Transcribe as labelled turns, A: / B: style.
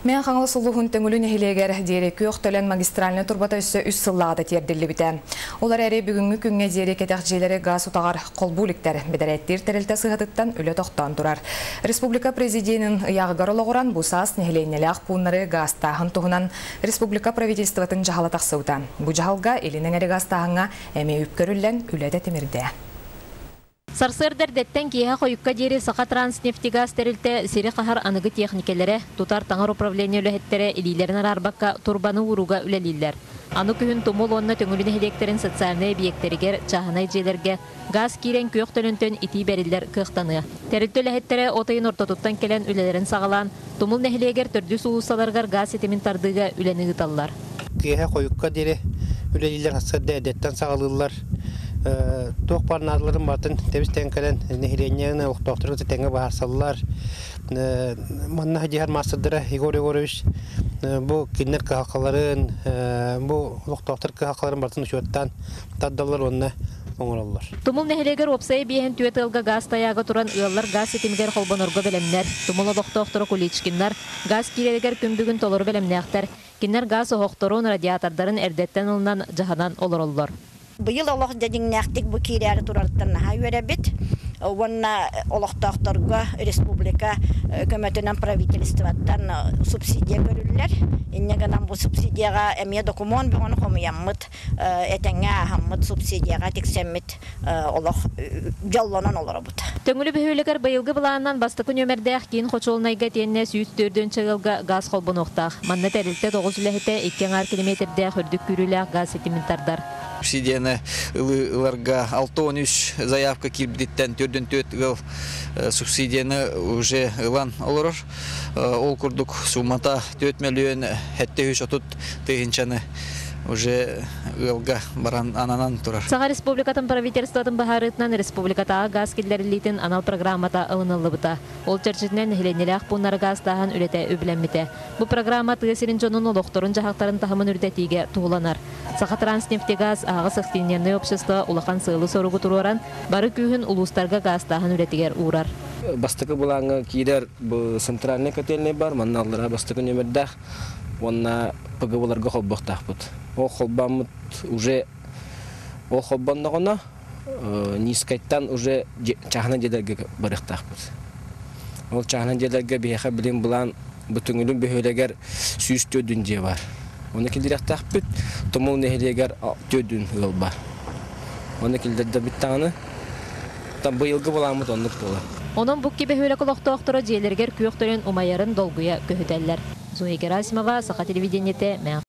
A: Мэҥэ Хаҥалас улууһун Төҥүлү нэһилиэгэр диэри күөх төлөн магистральнай турбата өссө үс сыллааҕыта тиэрдиллибитэ. Ол эрээри бүгүҥҥү күҥҥэ диэри кэтэх дьиэлэри гаас утаҕар холбуу иликтэр. Бэдэрээттиир тэрилтэ сыһыатыттан үлэ тохтоон турар. Республика президенин ыйааҕыгар олоҕуран бу саас нэһилиэнньэлээх пууннары гаастааһын туһунан республика правительствотын дьаһала тахсыбыта. Бу дьаһалга Илин эҥэри гаастааһыҥҥа эмиэ үп көрүллэн үлэтэ тимирдэ.
B: Сарсыарда эрдэттэн киэһэ хойукка диэри Сахатранснефтегаз тэрилтэ сири хаһар аныгы техникэлэрэ, тутар таҥар управление үлэһиттэрэ илиилэрин араарбакка турбаны уурууга үлэлииллэр. Аны күһүн Тумул уонна Төҥүлү нэһилиэктэрин социальнай эбийиэктэригэр, чааһынай дьиэлэргэ газ киирэн күөх төлөнтөн итии бэриллэр кыахтаныа. Тэрилтэ үлэһиттэрэ от ыйын ортотуттан кэлэн үлэлэрин саҕалаан, Тумул нэһилиэгэр төрдүс уулуссаларыгар газ ситимин тардыыга үлэни ыыталлар.
C: Киэһэ хойукка диэри үлэлииллэр, сарсыарда эрдэттэн саҕалыыллар. Туох баар наадаларын барытын тэбис-тэҥ кэлэн нэһилиэнньэни олохтоохтору кытта тэҥҥэ быһаарсаллар. Манна дьиһэр маастардара Егор Егорович бу кинилэр кыһалҕаларын, бу олохтоохтор кыһалҕаларын барытын учуоттаан тардаллар уонна оҥороллор.
B: Тумул нэһилиэгэр уопсайа биэһин түөрт ыалга гаас тайаага туран ыаллар гаас ситимигэр холбонорго бэлэмнэр. Тумул олохтоохторо Куличкиннар гаас киирэригэр күн бүгүн толору бэлэмнээхтэр. Кинилэр гаас оһохторун, радиатордарын эрдэттэн ылынан, дьаһанан олороллор.
D: Быйыл олох дьиҥнээхтик бу киирээри турарыттан наһаа үөрэбит уонна олохтоохторго республика көмөтүнэн правительствоттан субсидия көрүллэр. Инньэ гынан бу субсидияҕа эмиэ докумуон бөҕөнү хомуйаммыт, этэҥҥэ ааһаммыт субсидияҕа тиксэммит олох дьоллонон олоробут.
B: Төҥүлү бөһүөлэгэр быйылгы былаанынан бастакы нүөмэрдээх киин хочуолунайга итиэннэ 104 ыалга гаас холбонуохтаах. Манна тэрилтэ тоҕус үлэһитэ икки аҥаар километрдээх үрдүк күүрүүлээх гаас ситимин тардар.
E: Субсидияны ыларга 63 заявка киирбититтэн 44 ыал субсидияны уже ылан олорор. Ол курдук суммата 4 миллион 730 тыһыынчаны уже ыалга баран ананан турар.
B: Саха Республикатын правительствотын быһаарыытынан республикатааҕы гаас киллэриллиитин анал программата ылыныллыбыта. Ол чэрчитинэн нэһилиэнньэлээх пууннары гаастааһын үлэтэ үбүлэммитэ. Бу программа тыа сирин дьонун олохторун-дьаһахтарын таһымын үрдэтиигэ туһуланар. Сахатранснефтегаз аһаҕас акционернай общество улахан сыалы-соругу туруоран, бары күүһүн улуустарга гаастааһын үлэтигэр уурар.
F: Бастакы былааҥҥа киирэр бу центральный котельный бар, манна аллараа бастакы нүөмэрдээх уонна ПГБ-ларга холбуохтаахпыт. Ол холбооммут уже ол холбонноҕуна низкайтан уже чааһынай дьиэлэргэ барыахтаахпыт. Ол чааһынай дьиэлэргэ биһиэхэ билин былаан бу Түҥүлүн бөһүөлэгэр 104 дьиэ бар. Оны киллэриэхтээхпит. Тумул нэһилиэгэр 4 ыал бар. Оны киллэрдэрбит даҕаны быйылгы былааммыт оннук буолар.
B: Онон бу бөһүөлэк олохтоохторо дьиэлэригэр күөх төлөн умайарын долгуйа көһүтэллэр. Зоя Герасимова, Саха телевидениетэ, Мэҥэ.